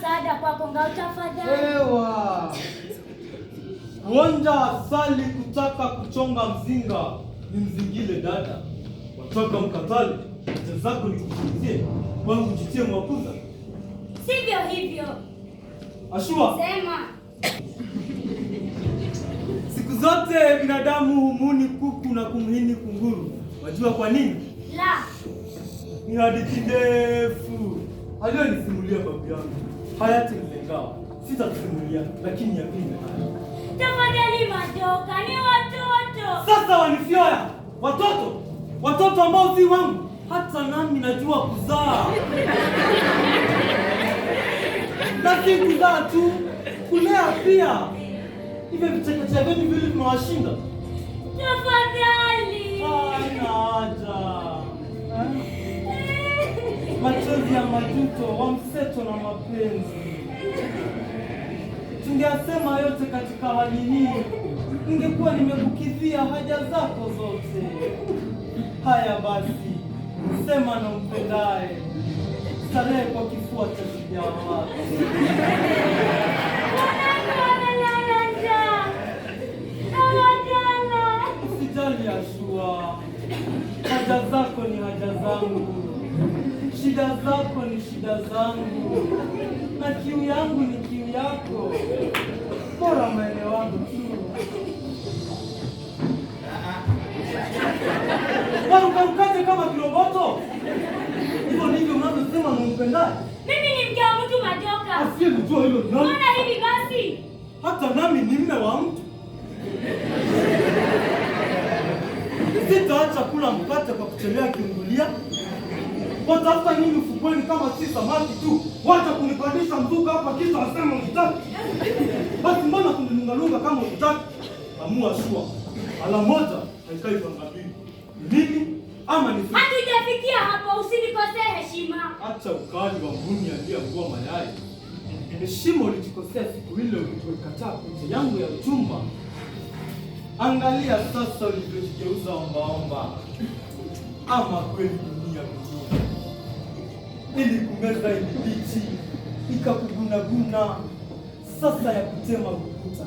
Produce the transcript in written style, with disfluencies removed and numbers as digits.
Msaada kwako Ngao, tafadhali. Ewa. Kuonja asali kutaka kuchonga mzinga ni mzingile dada. Wataka mkatale, haja zako nikutumizie, kwangu jitie mwakuza. Sivyo hivyo. Ashua, Sema. Siku zote binadamu humuni kuku na kumhini kunguru. Wajua kwa nini? La. Ni hadithi ndefu aliyonisimulia babu yangu hayati Mzee Ngao. Sitakusimulia, lakini yapime haya. Tafadhali Majoka, ni watoto. Sasa wanifyoya watoto, watoto ambao si wangu. Hata nami najua kuzaa, na si kuzaa tu, kulea pia. Hivyo vichekechea vyenu vile vimewashinda. Tafadhali. Haina haja. Eh? Machozi ya majuto wa mseto na mapenzi. Tungeasema yote katika hali hii, ningekuwa nimekukidhia haja zako zote. Haya basi, sema na umpendaye, starehe kwa kifua cha shujaa wako. Wanangu wamelala njaa. Hawajala. Usijali Ashua, haja zako ni haja zangu, shida zako ni shida zangu, na kiu yangu ni kiu yako. Bora maelewano tu. Warukarukaje kama kiroboto? Hivyo ndivyo mnavyosema mumpendaye? Mimi ni mke wa mtu, Majoka. Asiyelijua hilo ni nani? Mbona hivi basi? Hata nami ni mme wa mtu. Sitaacha kula mkate kwa kuchelea kiungulia. Watafuta nini ufukweni kama si samaki tu? Wacha kunipandisha mzuka hapa kisha asema unitaki. Basi mbona kunilungalunga kama unitaki? Amua shua. Ala moja haikai panga mbili. Mimi ama ni Hatujafikia hapo, usinikosee heshima. Acha ukali wa mbuni aliyeangua mayai. Heshima ulijikosea siku ile ulipoikataa pete yangu ya uchumba. Angalia sasa ulivyojigeuza ombaomba. Ama kweli dunia dunia. Ili kumeza ilibichi, ikakugunaguna, sasa ya kutema ukuta.